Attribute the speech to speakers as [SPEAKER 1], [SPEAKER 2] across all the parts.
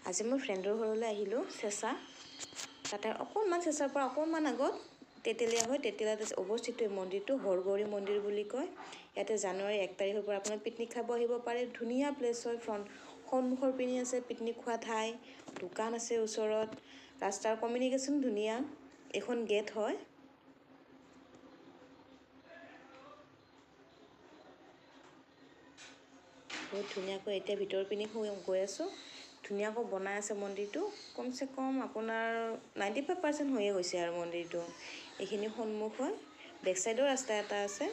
[SPEAKER 1] আজি মই ফ্ৰেণ্ডৰ ঘৰলৈ আহিলোঁ চেঁচা। তাতে অকণমান চেঁচাৰ পৰা অকণমান আগত তেতেলীয়া হয়, তেতেলীয়াত অৱস্থিত এই মন্দিৰটো হৰগৌৰী মন্দিৰ বুলি কয়। ইয়াতে জানুৱাৰী 1 তাৰিখৰ পৰা আপোনাৰ পিকনিক খাব আহিব পাৰে। ধুনীয়া প্লেচ হয়, ফ্ৰণ্ট সন্মুখৰ পিনে আছে পিকনিক খোৱা ঠাই, দোকান আছে ওচৰত, ৰাস্তাৰ কমিউনিকেশ্যন ধুনীয়া। এইখন গেট হয়। বহুত ধুনীয়াকৈ এতিয়া ভিতৰৰ পিনে গৈ আছোঁ। ধুনীয়াকৈ বনাই আছে মন্দিৰটো, কমচে কম আপোনাৰ 95% হৈয়ে গৈছে আৰু মন্দিৰটো। এইখিনি সন্মুখ হয়, বেক চাইডৰ ৰাস্তা এটা আছে।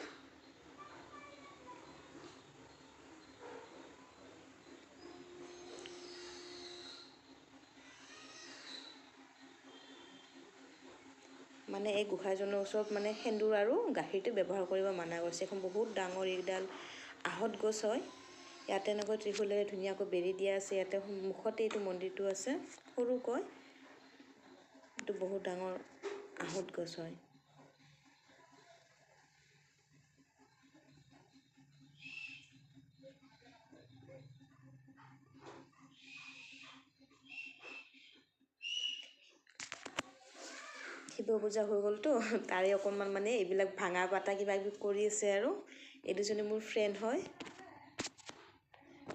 [SPEAKER 1] মানে এই গোঁসাইজনৰ ওচৰত মানে সেন্দুৰ আৰু গাখীৰটো ব্যৱহাৰ কৰিব মানা কৰিছে। এখন বহুত ডাঙৰ এইডাল আহঁত গছ হয়। ইয়াতে এনেকৈ ত্ৰিশূলেৰে ধুনীয়াকৈ বেৰি দিয়া আছে। ইয়াতে মুখতে এইটো মন্দিৰটো আছে সৰুকৈ, এইটো বহুত ডাঙৰ আহঁত গছ হয়। শিৱ পূজা হৈ গ'লতো, তাৰে অকণমান মানে এইবিলাক ভাঙা পাতা কিবা কিবি কৰি আছে আৰু। এই দুজনী মোৰ ফ্ৰেণ্ড হয়।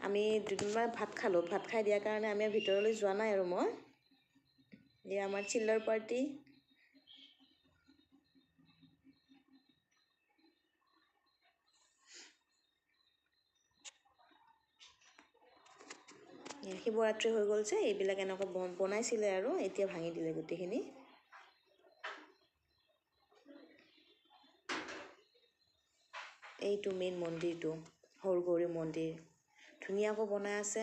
[SPEAKER 1] আমি দুদিনমান ভাত খালোঁ, ভাত খাই দিয়াৰ কাৰণে আমি ভিতৰলৈ যোৱা নাই আৰু মই। এয়া আমাৰ চিল্লাৰ পাৰ্টি। শিৱৰাত্ৰি হৈ গ'ল যে, এইবিলাক এনেকুৱা বনাইছিলে আৰু এতিয়া ভাঙি দিলে গোটেইখিনি। এইটো মেইন মন্দিৰটো, হৰগৌৰী মন্দিৰ, ধুনীয়াকৈ বনাই আছে।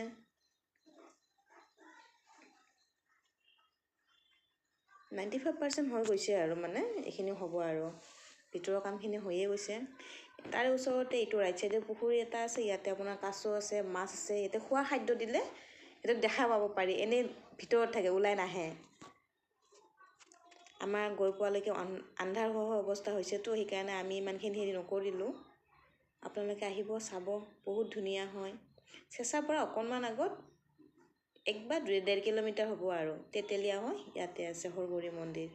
[SPEAKER 1] 95% হৈ গৈছে আৰু, মানে এইখিনি হ'ব আৰু ভিতৰৰ কামখিনি হৈয়ে গৈছে। তাৰে ওচৰতে এইটো ৰাইট চাইডে পুখুৰী এটা আছে। ইয়াতে আপোনাৰ কাছ আছে, মাছ আছে। ইয়াতে খোৱা খাদ্য দিলে সেইটো দেখা পাব পাৰি, এনেই ভিতৰত থাকে, ওলাই নাহে। আমাৰ গৈ পোৱালৈকে আন্ধাৰ হোৱা অৱস্থা হৈছেতো, সেইকাৰণে আমি ইমানখিনি হেৰি নকৰিলোঁ। আপোনালোকে আহিব চাব, বহুত ধুনীয়া হয়। চেঁচাৰ পৰা অকণমান আগত 1 বা 1.5 কিলোমিটাৰ হ'ব আৰু তেতেলীয়া হয়, ইয়াতে আছে হৰগৌৰী মন্দিৰ।